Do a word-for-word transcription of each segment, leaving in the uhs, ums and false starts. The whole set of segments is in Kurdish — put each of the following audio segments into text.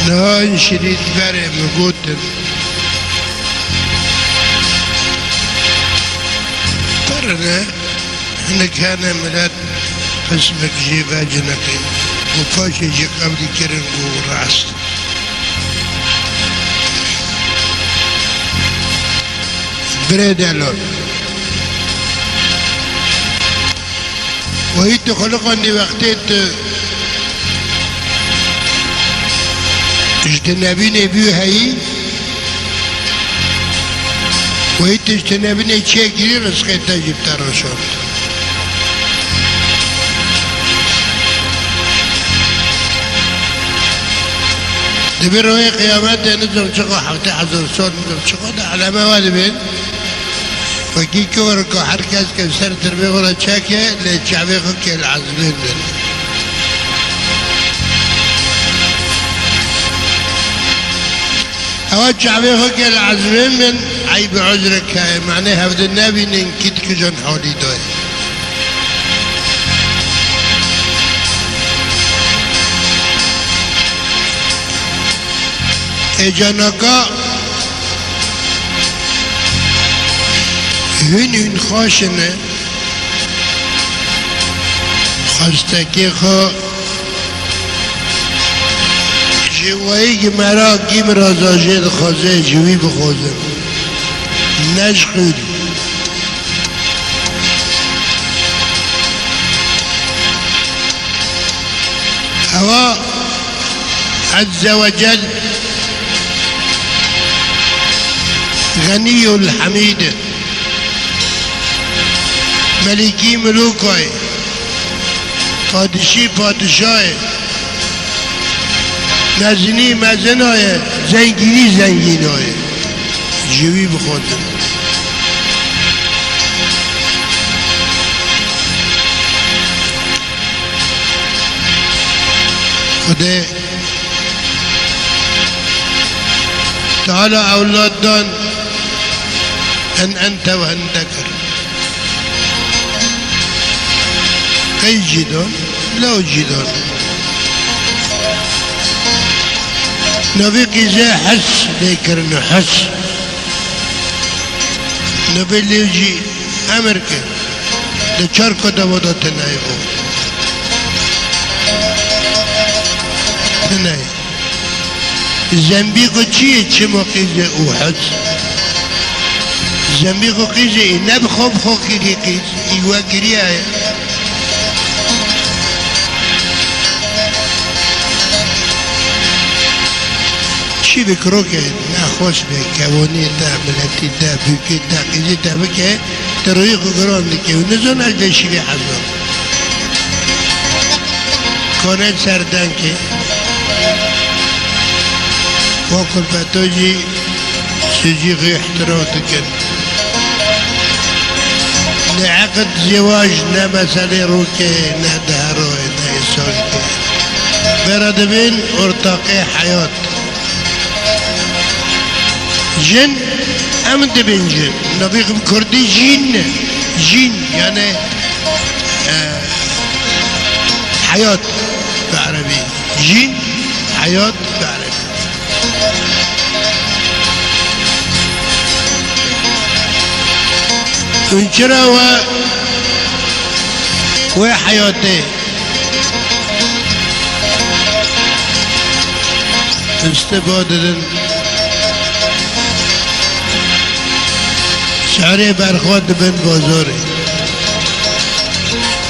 Niha in şirîn berê min gotin, birine, hinek hene milet qismek jê vecin nekin û paşê jî qeblî kirin ku rast. Birê delal. Wayî tu xwe liqandî wextê tu ji tu nebînê bû heyî, wayî tu ji tu nebînê çêkirî rizqê te jî bi te reşand. Di vî royê qiyametê nizam çiqa heftê hezar sal nizam çiqa de eleme we dibên. Wekî kor ku her kes ke ser tirbê xwe re çeke, lê çavê xwe kê li ezmên bin. Ewa çavê xwe kê li ezmên bin, eyb û uzrek heye. Manê hevdin nebînin kî dikijan halî dayê. Ê canaka hûn hûn xweş in, xwestekê xwe ji wayî gi mera gî mirazajê dixwaze ji wî bixwazin. Ne ji xwîn. Ewa Ezze ve Cel Xenîyul Hemîd e. Melikî milûka ye. Padişî padişa ye. Mezinî mezina ye. Zengînî zengîna ye. Ji wî bixwazin. Xwedê Teala ewlad dan, en ente ve en dekir. Qey jî dan, lew jî dan. Navê qîzê hes lê kirine, hes. Navê lê jî emir kir. Di çar kota vada tine ye o. Tine ye. Zembî ku çi ye, çima qîz e û hez? Zembî ku qîz e, ne bi xwe bi xwe kirî qîz, î we kiriye ye. Çi bi kirokê nexweş be, kevonî te, miletî te, bûkê te, qîzî te bike, tu rûyê xwe giran dike û nizan ez de şîrê hezan. Kone ser denkê. Wa kulpeto jî sicî xwe îhtiraf dikin. Ne eqid zîwac, ne meselê rûkê, ne dehroyê, ne îsalkê. Vera dibin ortaqê heyat. Jin, em dibin jin. Navê bi kurdî jîn ne. Jîn, yani, e, heyat bi erebî. Jîn, heyat bi erebî. Hûn çira we, we heyatê Histe ba didin. Şerê berxwe dibin bazarê.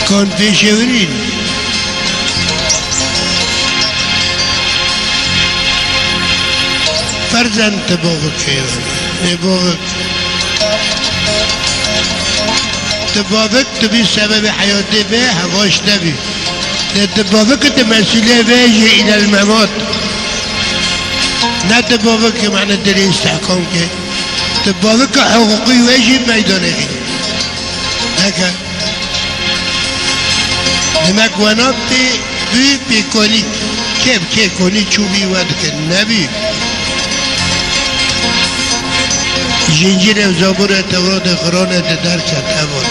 Kan pêşewirîn. Ferzen ti bavik heye. Ê bavik. Ti bavik tu bî sebebê heyatê ve hevaş nebî. Lê tu bavik tu mesûlê vê jî îlel memat. Ne tu bavik mane dilê îstehkam ke. Tu bavik hiqûqî wê jî meydanê xî. Neke. Demek wena pê bû pêkonî. Kê bi kê konî çû bî we dikin. Nebî. Zincîrê Zeburê Tewratê Quranê de derket heval.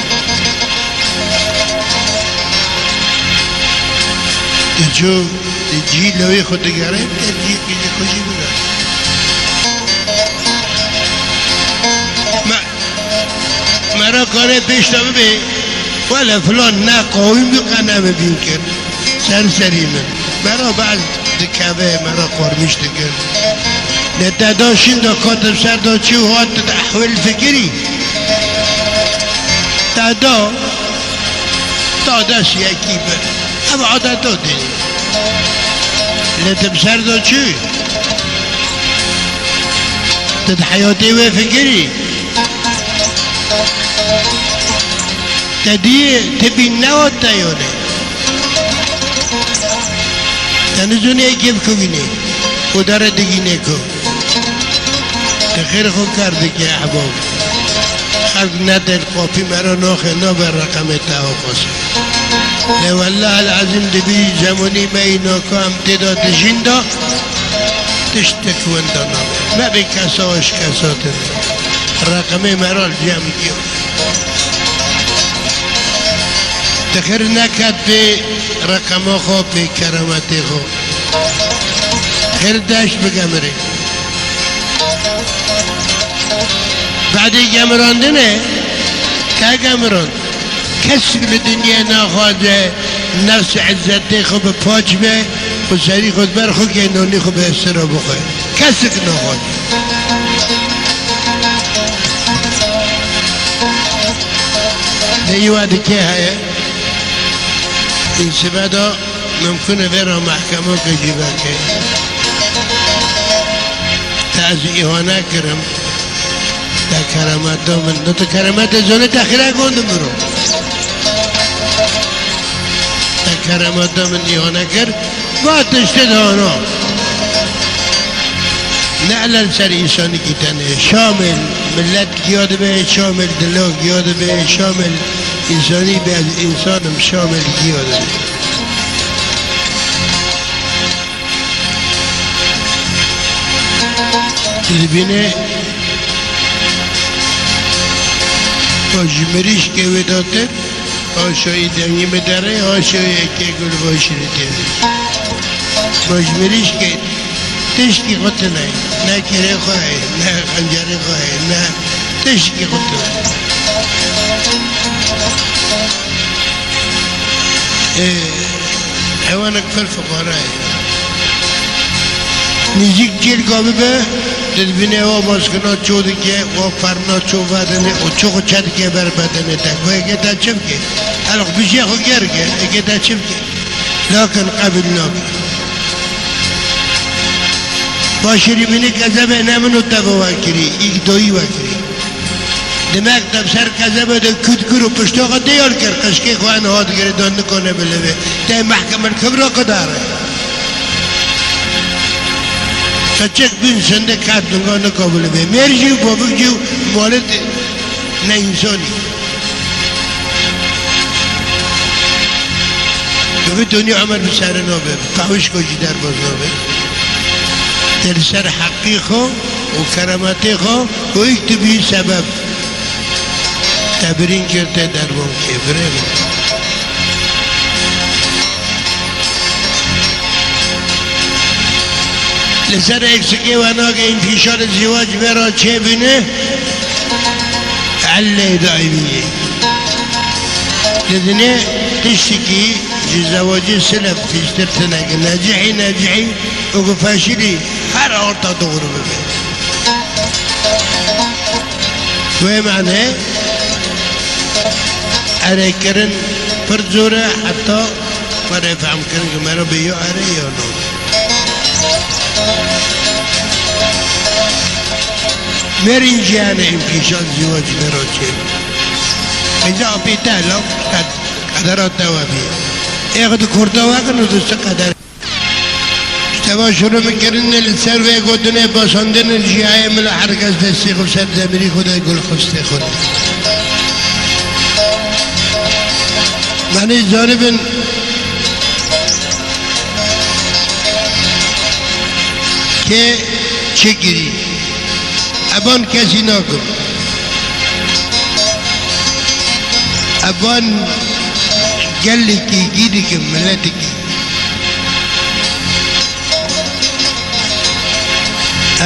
Diçû Di cihî lewê xwe digere, te cihê qîzê xwe jî bigere. Me, me re kare pêş de bibê, wele filan ne qawîm bî, qe ne min bîn kir. Ser serî min. Me re behs dikeve, me re qormîş dikir. Lê te da şîn de ka te bi ser de çû hat, tu di ehwel fikirî. Te da, ta dest yekî bi. Ev adeta dinê. Lê tu bi ser de çû? Tu di heyatê wê fikirî? Te dî, tu bîn nehat te yone. Te nizûnê kêf ku bînê. Û dere digînê ku. Te xêr xwe kar dike ehbab. Xelk ne del qapî me re naxe, nabe reqemê te axwaz. Lê wellahil ezîm dibî zemanî me î naka em tê de dijîn de tiştek wenda nabe. Me bê kesa aşkesa tine. Reqemê me re li cem giyo. Te xêr neket pê reqema xwe, pê kerametê xwe. Xêr deş bigemirê. Badê gemirandinê, te gemirand. Kesik li dinyê naxwaze nefs izzetê xwe bi paç be û serî xwe di ber xwe kê nonî xwe bi sira bixwe. Kesik naxwaze. Lê îwa dikê heye. Însibe de mimkun e vê re mehkema ke jî veke. Te ez îhane kirim. Te keramet da min. No tu kerametê zonê te xire gondim biro. Te keramet da min îhane kir. Va tiştê dana. Ne elel ser însanîkî tenê. Şamil millet giya dibe, şamil dilo giya dibe, şamil însanî be, ez însan im, şamil giya dibe. Tu dibînî, o ji mirîşkê wê datir, aşayî demî min derê, aşayî eke gul başirî têrî. Ma ji mirîşkê tişkî xwe tune ye. Ne kêrê xwe ye, ne xencerê xwe ye, ne tişkî xwe tune ye. Ê, hewanek pir fiqare ye. Nêzîk cêlka bibe, tu dibînê wa baskina ço dike, wa perna ço vedine û ço xwe çe dike ber bedenê te. Ku eke te çi bike? Her xwe bijê xwe ger ke, eke te çi bike? Lakin qebîl nake. Başirî mînî kezebê ne min û te ve wekirî, îk doyî wekirî. Demek te bi ser kezebê de kût kir û pişta xwe diyar kir, qeşkê xwe en hat girê dan nikane bilivê. Te mehkemel kibra qidare. Keçik bîn sinde ket dinga nika bilivê. Mêr jî û bavik jî û malê ne însanî. Bi vî donî Emer bi serê nabe, pehwişko jî derbas nabe. Te li ser heqî xwe û kerametê xwe û îk tu bî sebeb. Te birîn kir, te derman kê, birê min. Li ser eksikê we nake înfîşalê zîwac vê re çêbîne, ellê daîmî ye. Li dinê tiştekî ji zewacê silef pêştir tune ki necihî necihî û ku feşilî her orta doğru bibe. Wê mane erêkirin pir zor e, heta me rê fehm kirin ki mero bê ya erê ya no. Mêrîn jiyane înfîşal zîwac mero çê. Înca apî te law qed-, qedera te we bî. Ê xwe di kurta we kin û tu çi qeder. Ji teva şûrû min kirine li ser vê gotinê basandin in jiyayê min li her kes destê xwe ser demirî xwe de gul xistê xwe de. Menî zanibin kê çi kirî. Evan kesî nakim. Evan gelekî gî dikim, miletikî.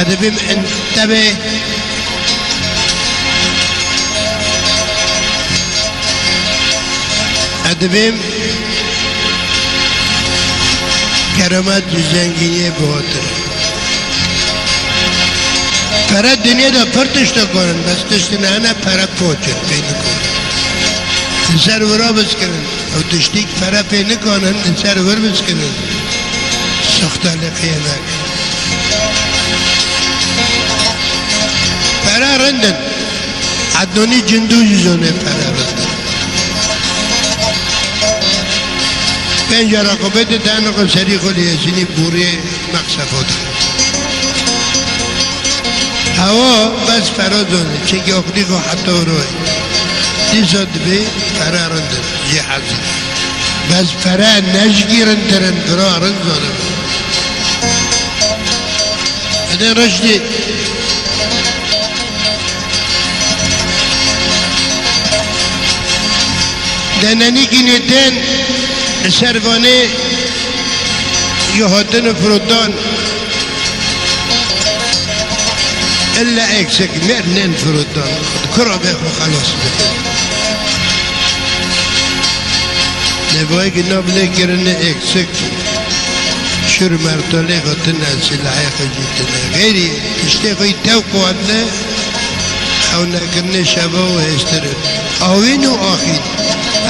Ez dibêm entebê. Ez dibêm keramet ji zengîniyê bihotir. Pere dinyê de pir tiştek in, bes tiştine hene pere poç in, pê nikon. Li ser wira biskirin. Ew tiştîk pere pê nikanin, li ser wir biskirin. Saxta lê qiyê nekin. Pere rind in. Ednanî Cindû jî zonê pere rind in. Pênc raqibetê te nixwe serî xwe lê yeşînî boriyê meqsefo de. Hewa bes pere zonê, çimkî aqilî xwe heta wiro ye. Dîsa dibê pere rind in, jê hezin. Bes pere ne ji kî rindtir in, bira rind zonê. Ede reştê. Denenîkî nêtên li ser vanê ya hatin û firotan. Illa eksik, ne, nên firotan. Kura bê xwe xelas bikin. Nevayekî nav lê kirine eksik. Şir mertalê xwe tine, silahê xwe jî tine. Xeyrî, tiştê xwe yî tew quwetli, xewnekirinê şeva û hêstir in. Awîn û axîn.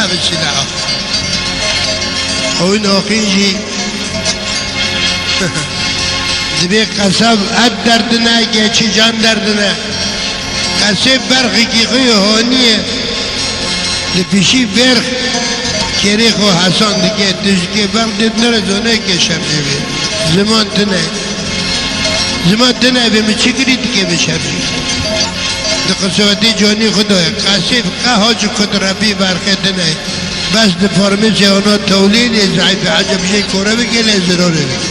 Ev in silaha xwe. Awîn axîn jî dibê qesab et derdine, geçî can derdine. Qesê berxekî xwe yê honî ye. Li pêşî berx kêrê xwe hesan dike, tiştê berx dê nere zonê ke şerjê bê. Ziman tune. Ziman tune bê, min çi kirî dike bi şerjî. Di qiswetê canî xwe daye. Qesê bi qeha ji kut rebî berxê tune. Bes di farmêsê ana tewlî lê zehîf e, eceb jê kore bike lê zirarê bike.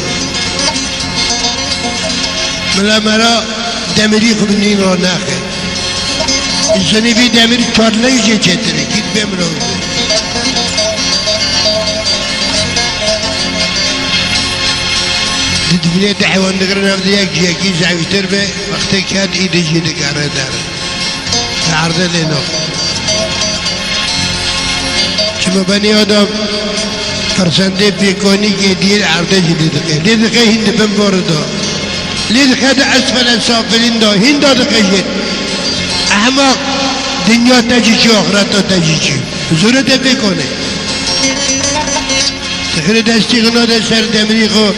Mila mera demirî xwe bi nîn re naxe. Însanî vî demir çar leng jê çêtir e, kî dibe mirov be. Di dibînê de heywan digirin ev de yek ji yekî zehîftir be, wextê ket îdî jî digere der. Li erdê lê naxe. Çima benî adam persendê pêkanîkê diyê li erdê jî lê diqe. Lê diqe hîn di bin barê de. Lê diqe di esfele safilîn de. Hîn de diqe jî. Ehmaq, dinya te jî çi, axireta te jî çi. Zûrê te pêkanê. Dixire destî xwe nade ser demirî xwe.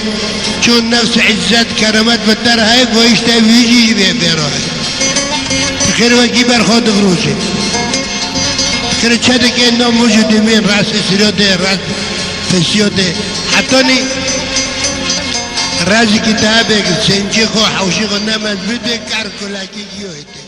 Çon nefs, îzzet, keramet bi te re heye, va îşte wî jî ji vê bê re heye. Dixire wekî berxa difiroşe. Dixire çe dike na muj û dimên rastê sirotê, rast pesiyotê. Hetanî rezikî te hebe ki sencê xwe, hewşî xwe ne mezbût be, ker kulekî giyoyê te.